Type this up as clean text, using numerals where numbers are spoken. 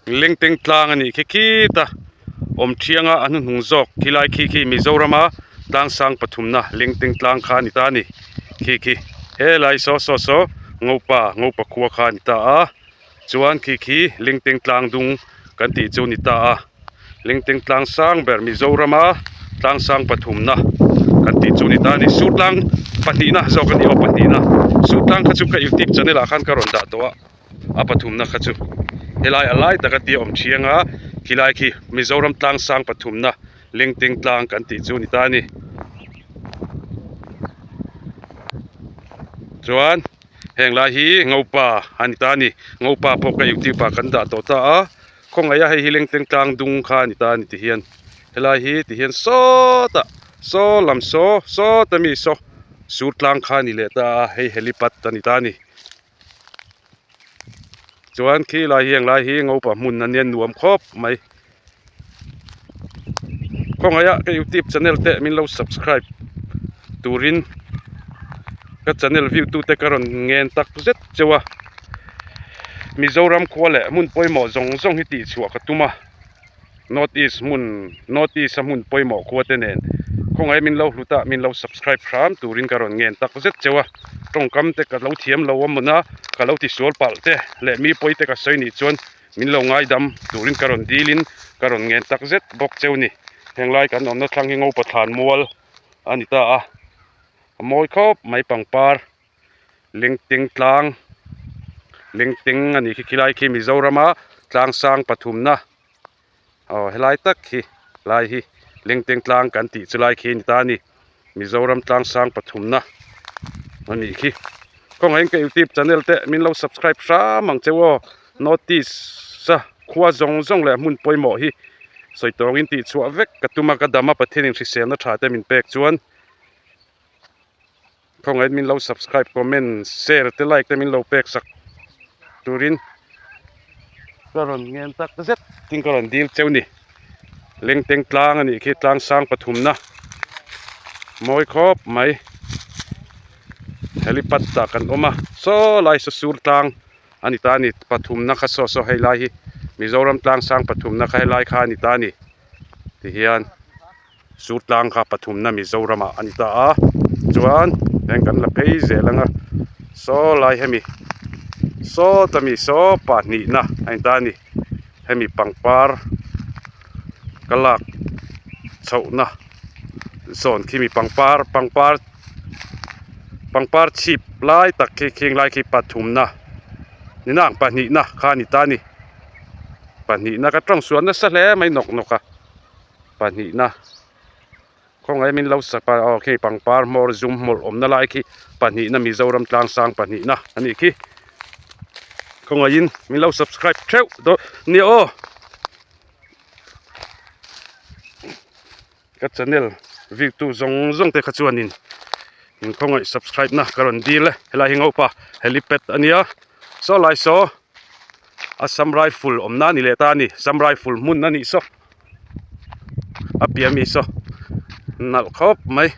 Lengteng tlang a nih khi khita awm thianga a hnuhnung zawk khilai khi khi Mizorama tlang sang pathumna Lengteng tlang kha a ni ta a ni khi khi helai saw saw saw Ngopa Ngopa khua kha a ni ta a chuan khi khi Lengteng tlang dung kan tih chu a ni ta a Lengteng tlang sang ber Mizorama tlang sang pathumna kan tih chu a ni ta a ni Sur tlang pahnihna zawk a ni aw pahnihna Sur tlang kha chu ka youtube channel ah khan ka rawn dah tawh a. A pathumna kha chu helai a lai taka tia awm thiang a khilai khi Mizoram tlang sang pathumna Lengteng tlang kan tih chu a ni ta a ni. Chuan heng lai hi Ngopa a ni ta a ni Ngopa pawh ka youtube ah kan dah tawh ta a khawngaih a hei hi Lengteng tlang dung kha a ni ta a ni ti hian helai hi ti hian sawtah saw lam saw sawta mi saw sur tlang kha a ni leh ta a hei helipad a ni ta a ni. Chuan khi lai hi englai hi ngopa hmun ania nuam khawp mai khawngaih ah ka youtube channel te min lo subscribe turin ka channel view tu te ka rawn ngen tak zet cheu a Mizoram khua leh hmun pawimawh zawng zawng hi tih chhuah ka tum a. North East hmun North East a hmun pawimawh khua te nen khawngaih min lo hlut a min lo subscribe hram turin ka rawn ngen tak zet cheu a tawngkam te ka lo thiam lo a mawn a ka lo tisual palh te leh mi pawi te ka sawi nih chuan min lo ngaidam turin ka rawn dil in ka rawn ngen tak zet bawk cheu ni henglai kan awmna thlang hi Ngopa thlan mual a ni ta a a mawi khawp mai pangpar. Lengteng tlang Lengteng a nih khi khilai khi Mizorama tlang sang pathumna aw helai tak hi lai hi Lengteng tlang kan tih chu lai khi a ni ta a ni Mizoram tlang sang pathumna a nih khi kawngaihin ka youtube channel te min lo subscribe hram ang che aw notice a khua zawng zawng leh hmun pawimawh hi sawi tawngin tih chhuah vek ka tum a ka dam a Pathianin hriselna tha te min pek chuan. Khawngaih min lo subscribe comment share te like te min lo pek sak turin ka rawn ngen tak zet tin ka rawn dil cheu ni lengteng tlang a nih khi tlang sang pathumna mawi khawp mai helipad ah kan awm a saw lai saw sur tlang a ni ta a ni pathumna kha saw saw hei lai hi Mizoram tlang sang pathumna kha helai kha a ni ta a ni tihian. Sur tlang kha pathumna Mizoramah a ni ta a chuan heng kan la phei zel ang a saw lai hemi sawta mi saw pahnihna a ni ta a ni hemi pangpar ka lak chhohna zawn khi mi pangpar pangpar pangpar chhip lai tak khi khing lai khi pathumna ni nang pahnihna kha a ni ta a ni pahnihna ka tawng sual nasa hle mai nawk nawk a. Pahnihna khawngaih min lo sak a aw khi pangpar hmawr zum hmawlh awmna lai khi pahnihna Mizoram tlang sang pahnihna a nih khi khawngaihin min lo subscribe theuh dawn nia aw ka channel view tu zawng zawng te kha chuanin min khawngaih subscribe na ka rawn dil e helai hi ngopa helipad a nia saw lai saw Assam rifle awmna a ni leh ta a ni Assam rifle hmun a nih saw. A piah mi saw nalh khawp mai.